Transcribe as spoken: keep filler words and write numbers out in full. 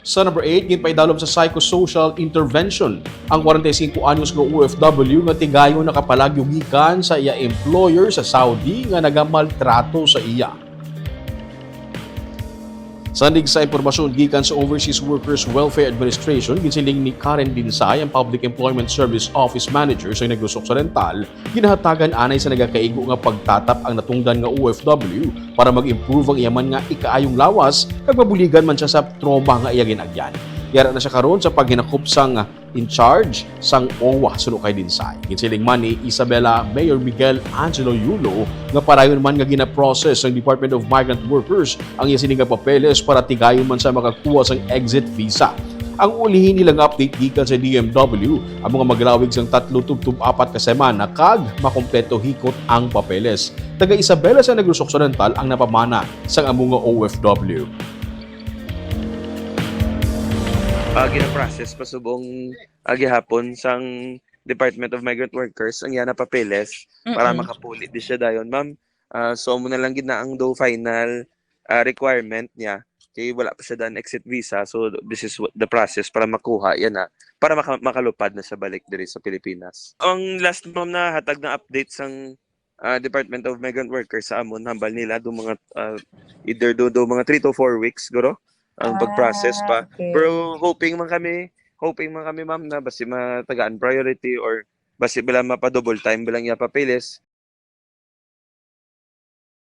Sa number eight, ginpaidalom sa psychosocial intervention ang forty-five anyos nga O F W nga tigayon nakapalagyo gikan sa iya employer sa Saudi nga nagamaltrato sa iya. Sa nig sa impormasyon gikan sa Overseas Workers Welfare Administration, ginsiling ni Karen Dinsay, ang Public Employment Service Office Manager sa Negros Occidental, ginahatagan anay sa nagakaigo nga pagtatap ang natungdan nga O F W para mag-improve ang iya man nga ikaayong lawas kag mabuligan man siya sa trauma nga iya gin-agyan. Yara na siya karon sa paghinakop sang in charge sang O W A suno kay Dinsay. Ginsiling man ni Isabela Mayor Miguel Angelo Yulo nga padayon man nga ginaprocess sang Department of Migrant Workers ang iya sini nga papeles para tigayon man sa makakuha sang exit visa. Ang ulihi nila nga update gikan sa D M W, ang mga maglawig sang tatlo tubtob apat ka semana kag makompleto hikot ang papeles. Taga Isabela sa Negros Occidental ang napamana sang amo nga O F W. Ah, gina-process pa subong, ah, gihapon sang Department of Migrant Workers ang yana papeles para Mm-mm. makapuli di siya dayon, ma'am. Ah, so, amo na lang gid na ang do final, ah, requirement niya. Kay wala pa siya daan exit visa, so this is what the process para makuha yana, para maka- makalupad na siya balik diri sa Pilipinas. Ang last, ma'am, na hatag na update sang, ah, Department of Migrant Workers sa amon, hambal nila do mga, ah, either do, do mga three to four weeks, guro, ang pag-process pa. Ah, okay. Pero hoping man kami, hoping man kami, ma'am, na basi matagaan priority or basi bala mapa-double time bala ang iya papeles.